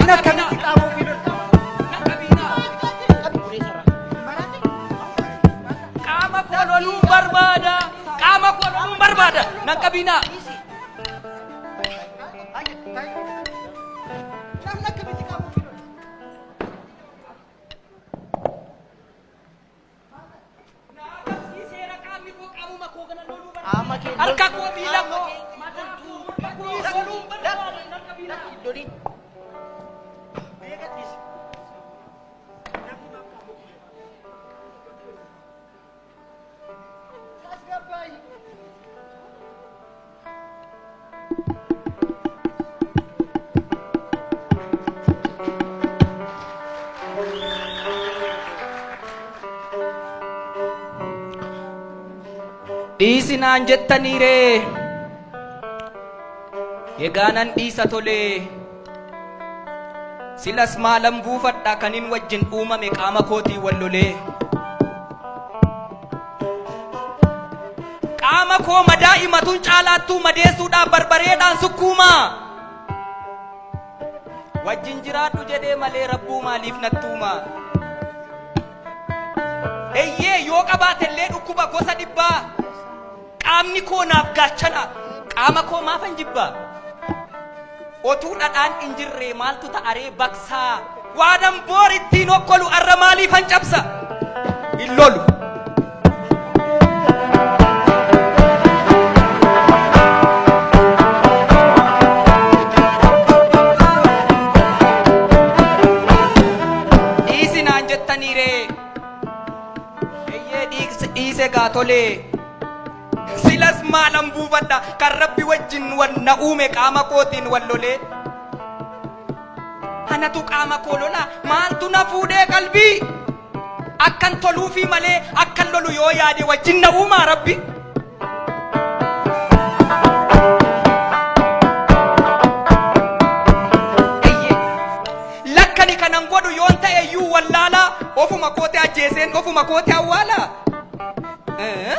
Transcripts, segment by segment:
Namni akkamitti qaama ofii lola? Nan qabinaa. Qabi bureessa irraa. Qaama koo loluun barbaada. Qaama koo loluun barbaada. Nan qabinaa. Namni akkamitti qaama ofii lola? Qaama kee Harka koo miila qaama koo. kee Mataa koo morma koo loluun barbaada. Nan qabinaa. Loliin. Mee gadhiisi. Namni maaf qaama ofii lola? Tasgabbaayi. Dhiisi naan jettaniiree. Egaa nan dhiisa tolee. Silas maalan buufadha kanin wajjin uumame qaama kootii wal lolee. Qaama koo madaa himatuun caalaattuu madeessuudhaaf barbareedhaan sukkuumaa. Wajjin jiraadhu jedhee malee rabbuu maaliif nattuuma? Eeyyee yoo qabaatellee dhukkuba gosa dhibbaa. Qaamni koo naaf gaachana. Qaama koo maafan jibbaa? Otuu dhadhaan hin jirre maaltu ta'aree baqsaa? Waanan boor ittiin okkolu arra maaliifan cabsa? Hin lolu. Dhiisi naan jettaniiree. Eeyyee dhiise gaa tolee. Silas maalan buufadha kan rabbi wajjin wal na uume qaama kootiin wal lolee. Anatu qaama koo lola maaltu na fuudhee qalbii? Akkan toluufii malee akkan lolu yoo yaade wajjin na uumaa rabbi. Eeyyee. Lakkani kanan godhu yoon ta'e iyyuu wallaalaa ofuma koote ajjeeseen ofuma koote awwaalaa. Eh?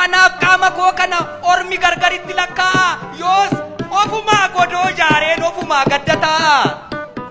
Anaaf qaama koo kana ormi gargaritti lakkaa'a yoos ofumaa godoo jaareen ofumaa gadda taa'a.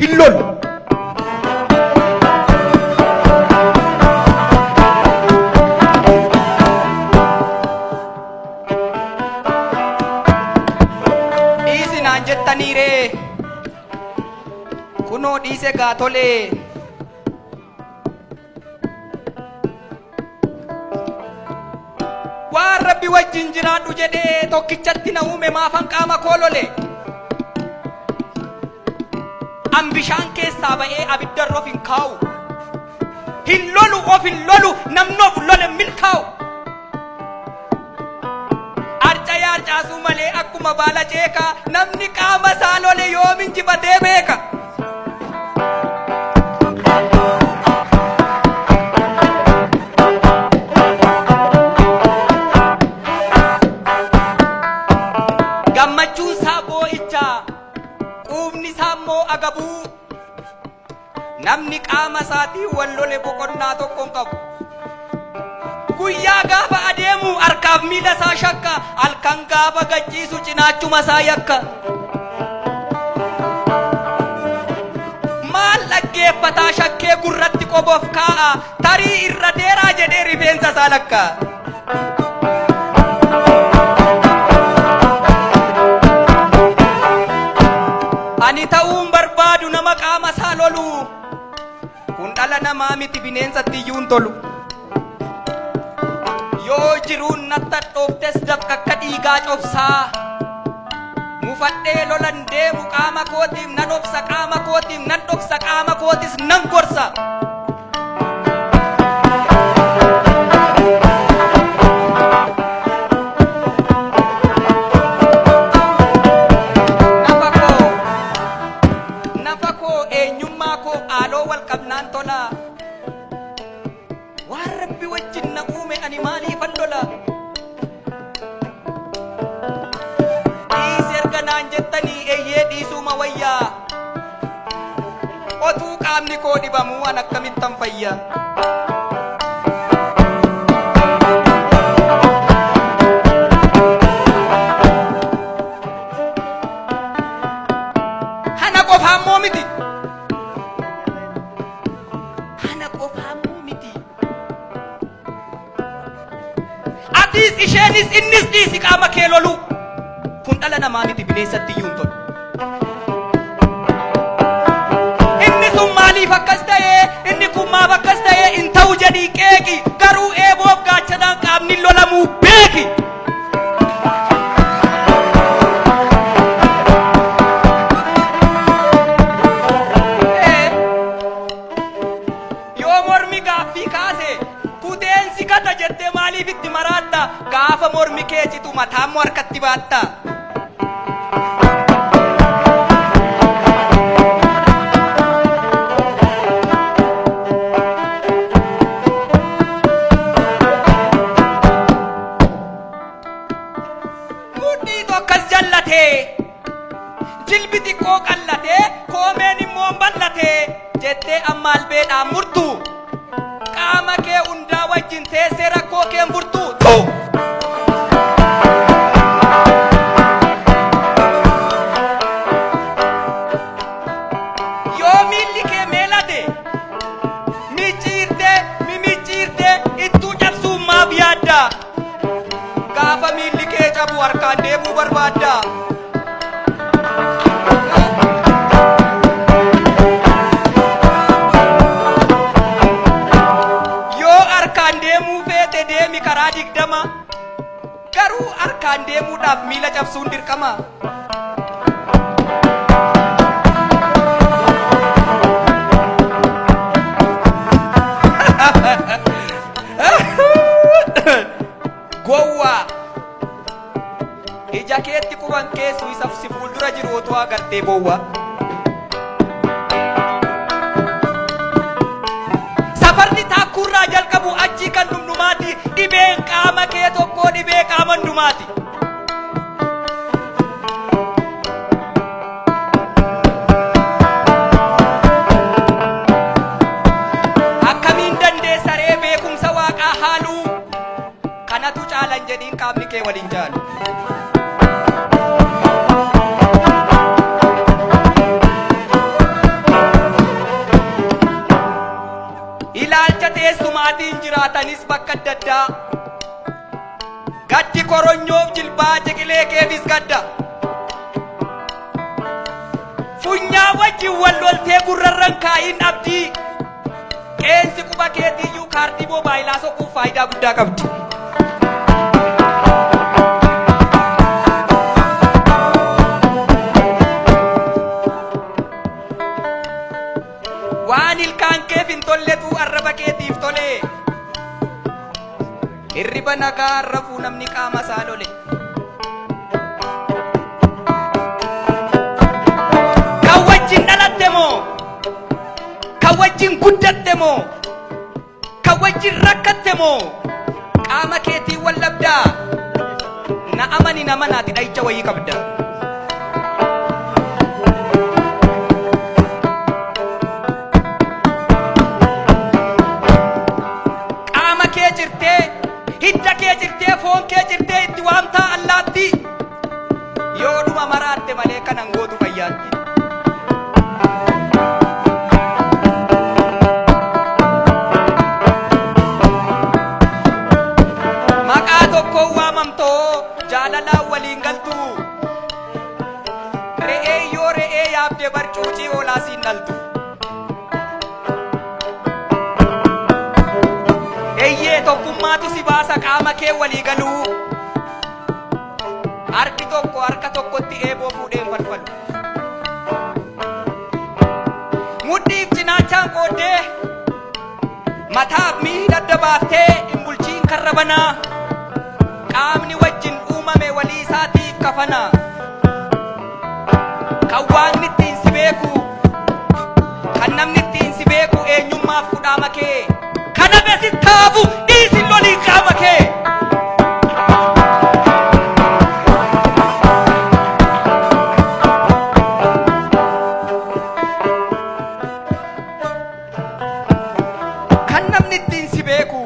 Hin lolu. Dhiisi naan jettaniiree. Kunoo dhiise gaa tolee. Waan rabbi wajjin jiraadhu jedhee tokkichatti na uume maafan qaama koo lole. An bishaan keessaa ba'ee abidda irra of hin kaa'u. Hin lolu of hin lolu namni of lole hin milkaa'u. Arca'ee arcaasuu malee akkuma baala ceekaa namni qaama isaa lole yoom injifatee beeka. Gammachuun isaa boo'icha, quufni isaa immoo agabuu. Namni qaama isaatiin wal lole boqonnaa tokko hin qabu. Guyyaa gaafa adeemu harkaaf miila isaa shakka, halkan gaafa gachiisu cinaachuma isaa yakka. Maal dhaggeeffataa shakkee gurratti qobof kaa'a, tarii irra deeraa jedhee rifeensa isaa lakka. Ani ta'uun barbaadu nama qaama isaa lolu. Kun dhala namaa miti bineensatti iyyuu hin tolu. Yoo jiruun natti hadhooftes dafqa akka dhiigaa cobsaa. Mufadhee lolan deemu qaama kootiif nan obsa qaama kootiif nan dhoksa qaama kootis nan gorsa. Nafa koo nafa koo eenyummaa koo haaloo wal qabnaan tola. Waan rabbi wajjin na uume ani maaliifan lola? Dhiisi erga naan jettanii eeyyee dhiisuuma wayyaa. Otuu qaamni koo dhibamuu an akkamittan fayya? qofaammoo miti. Kana qofaammoo miti. Atis isheenis innis dhiisi qaama kee lolu. Kun dhala namaa miti, bineensatti iyyuu hin tolu. Inni sun maaliif akkas ta'ee, inni kun maaf akkas ta'ee hin ta'u jedhii qeeqi. Garuu eeboof gaachanaan qaamni lolamuu beeki. Yoo mormi gaaffii kaase kuteensi gata jettee maaliif itti maraatta? Gaafa mormi kee citu mataammoo harkatti baatta. Mudhiitu akkas jallatee, jilbi xiqqoo qallatee, koomeen immoo bal'atee jettee amma albeedhaan murtu. Qaama kee hundaa wajjin teessee rakkoo kee hin furtu. Tu! Yoo miilli kee meelate micciirtee mimicciirtee ittuu cabsuun maaf yaadda? Gaafa miilli kee cabu harkaan deemuu barbaadda. Yoo harkaan deemuu feete deemi karaa 20. Garuu harkaan deemuudhaaf miila cabsuun dirqama. Gowwaa! Ija keetti quban keessu isa si fuuldura jiru otoo agartee bowwa. Safarri taakkuurraa jalqabu achii kan dhumdhumaati. Dhibeen qaama kee tokkoo dhibee qaama hundumaati. Akkamiin dandeessa ree beekumsa waaqaa haaluu? Kanatu caalan jedhiin qaamni kee waliin caalu. Ilaalcha teessumaatiin jiraatanis bakka adda addaa. Gaddi koronyoof jilbaa ciqilee keefis gadda. Funyaa wajjin wal loltee gurrarran kaa'iin abdii. Qeensi quba keetiiyyuu kaardii moobaayilaa soquuf faayidaa guddaa qabdi. Waan ilkaan keef hin tolletu arraba keetiif tole. Hirriba nagaa rafuu namni qaama isaa lole. Kan wajjin dhalatte moo? Kan wajjin guddatte moo? Kan wajjin rakkatte moo? Qaama keetiin wal dhabdaa? Na amani, nama naati dhahicha wayii qabda. Qaama kee jirtee, hidda kee jirtee, foon kee jirtee itti waamtaa allaattii. Yoo dhuma maraatte malee kanan gootu fayyaatti. Maqaa tokkoon waamamtoo jaalalaan waliin galtu. Re'ee yoo re'ee yaabde barcuucii oolaa siin dhaltu. Eeyyee, tokkummaatu si baasa qaama kee walii galuu. Harki tokko harka tokkotti eeboo fuudheen falfalu. Mudhiif cinaachaan qooddee, mataaf miila adda baaftee hin bulchiin karra banaa. Qaamni wajjin uumame walii isaatiif kafana. Kan waaqni ittiin si beeku, kan namni ittiin si beeku eenyummaaf kudhaama kee. Kana besittaafu dhiisi lolii qaama kee. Kan namni ittiin si beeku,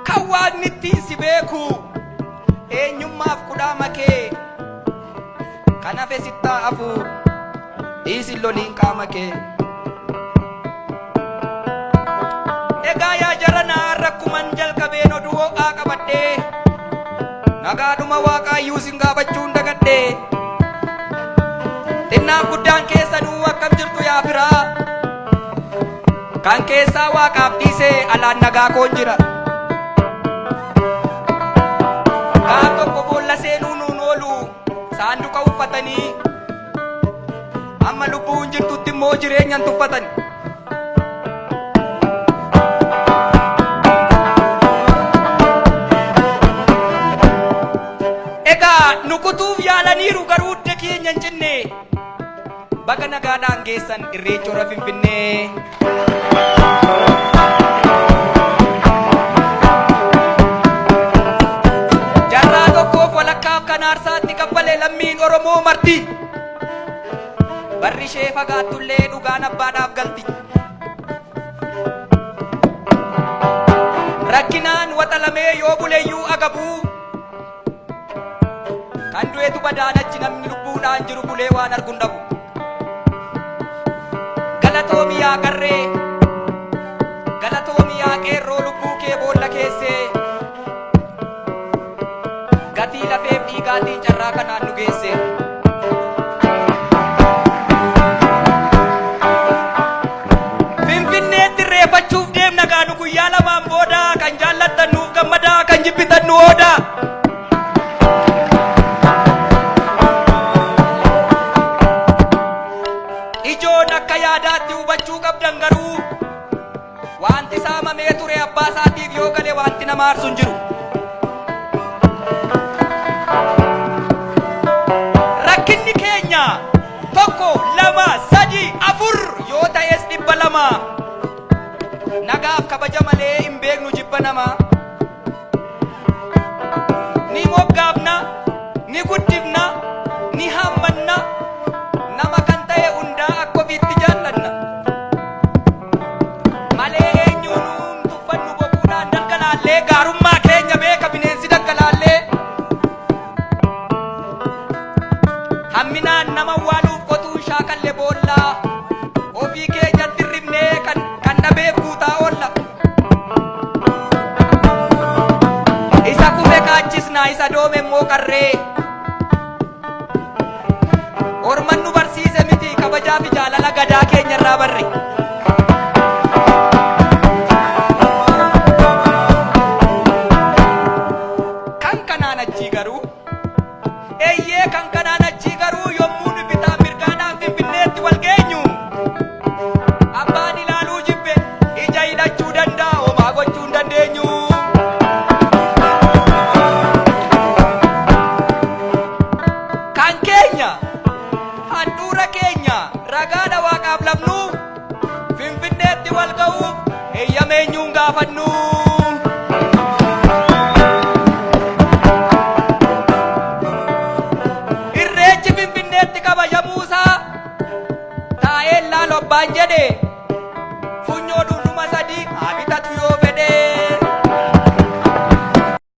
kan waaqni ittiin si beeku eenyummaaf kudhaama kee. Kan hafe sittaa hafu. Dhiisin loliin qaama kee. Egaa yaa jaranaa, rakkuman jalqabeen oduu ho'aa qabadhee, nagaadhuma waaqaayyuu sin gaafachuun dagadhee. Xinnaaf guddaan keessanuu akkam jirtu yaa firaa? Kan keessaa waaqaaf dhiisee alaan nagaa koon jira. Gaaf tokko boolla seenuu nuun oolu saanduqa uffatanii, amma lubbuun jirtutti immoo jireenyan tuffatan. Egaa nu kutuuf yaalaniiru, garuu hidda keenya hin cinne. Baga nagaadhaan geessan Irreecha hora Finfinnee. Jarraa tokkoof walakkaaf kan aarsaatti kaffale lammiin Oromoo marti. Barri ishee fagaattullee dhugaan abbaadhaaf galti. Rakkinaan waxalamee yoo buleyyuu agabuu, kan du'etu badaan achi, namni lubbuudhaan jiru bulee waan argu hin dhabu. Galatoomi yaa qarree, galatoomi yaa qeerroo, lubbuu kee boolla keessee gatii lafeef dhiigaatiin carraa kanaan nu geesse. Finfinneetti irreeffachuuf deemna gaanu guyyaa 2n booda. Kan jaallattan nuuf gammadaa, kan jibbitan nu ooda. Ijoon akka yaadaatti hubachuu qabdan garuu, wanti saamamee ture abbaa isaatiif yoo gale wanti nama aarsu hin jiru. Rakkinni keenya tokko, lama, sadi, afur yoo ta'es 200. Nagaaf kabaja malee hin beeknu jibba namaa. Ni moggaafna, ni guddifna, ni hammanna, nama kan ta'e hundaa akka ofiitti jaallanna. Malee eenyuun tuffannu boquudhaan dalgalaallee, gaarummaa keenya beeka bineensi daggalaallee. Hamminaan nama waaluuf qotuun shaakalle boollaa, ofii keenyatti ribnee kan dhabeef guutaa oolla. Isa kufe kaachisna, isa doome immoo qarree. Orman nu barsiise miti, kabajaa fi jaalala gadaa keenya irraa barre. Kan kanaan achii garuu, eeyyee, kan kanaan achii garuu, yommuu nu bitaa mirgaadhaan Finfinneetti wal geenyu, abbaan ilaaluu jibbe ija hidhachuu danda'a, homaa gochuu hin dandeenyu. Kan keenya handhuura keenya ragaadha waaqaaf labnu, Finfinneetti wal ga'uuf eeyyameenyuun gaafannu. Irreechi Finfinneetti kabajamuusaa taa'ee laalu abbaan jedhe